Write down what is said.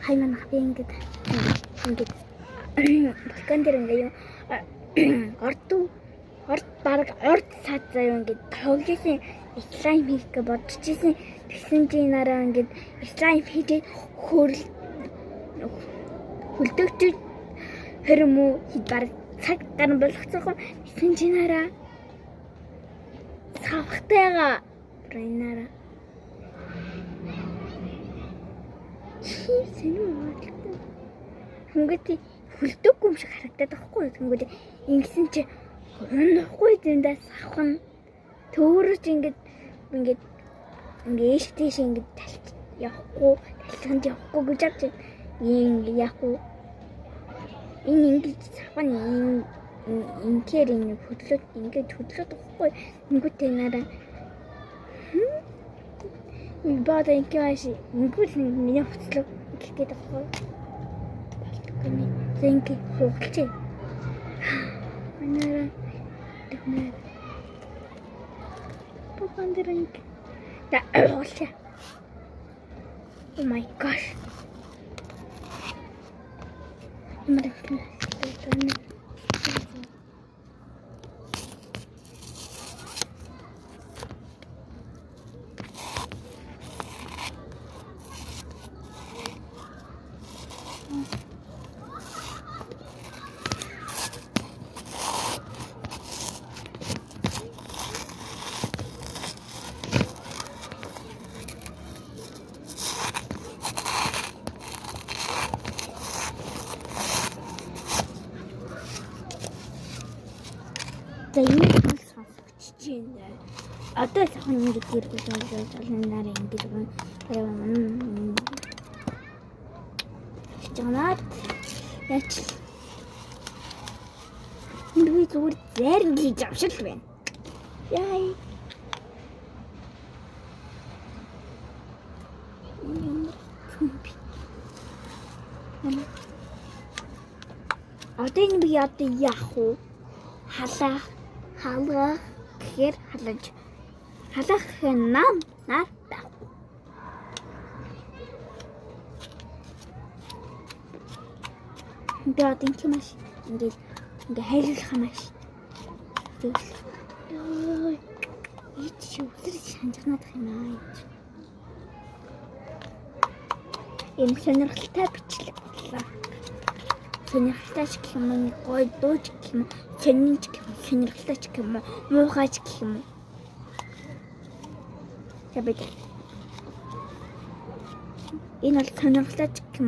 Хай манах би ингээд ингээд балкон дээр ингээд юм орд орд баг орд сад заяа ингээд тоглосон слайм хийх гэж бодож исэн. Тэгсэн чинь нараа ингээд слайм хийгээд хөрл хөлдөгч хөрөм үү хэд баг цаг гарan болгоцсон. Тэгсэн чинь нараа савхтайгаа брайнараа сэнүү бодлоо. Хөнгөт хөлдөөгүй юм шиг харагдаад байхгүй юу? Тэнгүүд ингэсэн чи унахгүй зэндээ савх нь төөрөж ингээд ингээд ингээ ээш тийш ингээд талч явахгүй талханд явахгүй гэж авч ингэ яахгүй энэ ингэж савх нь ингээр ингэ хөдлөөд ингээд хөдлөөд байхгүй тэнгүүтээ нараа бада ингээ ааш ингүүл миний хувцлаг гэх гээд байхгүй болтгоны зэнки хугалчээ манара тэгмээр богондэрэнг та хугалчээ. Oh my gosh. Ямар их. За энэ бол сонсогдож байна. Одоо сайхан ингэж гэргэл болж олон нараа ингэж юм. Чанаад яач би зүгээр зарим хийж авшил байна. Яй. Ямар юм бэ? Одоо энэ би одоо яах вэ? Халаах, халгах гэхээр халаж. Халаах гэхээр нам нар байхгүй. Би одоо ингэ маш ингээд ингээ хайлуулах юм аш. Зүйл. Йой. Ич чи өсөр шанжигнаад юм аа. Ийм сонирхолтой бичлэг боллоо. Сонирхолтой ч гэх юм уу, гоё дууч гэх юм уу, сонин ч гэх юм уу, сонирхолтой ч гэх юм уу, муухай ч гэх юм уу. За бид. Энэ бол сонирхолтой ч гэх юм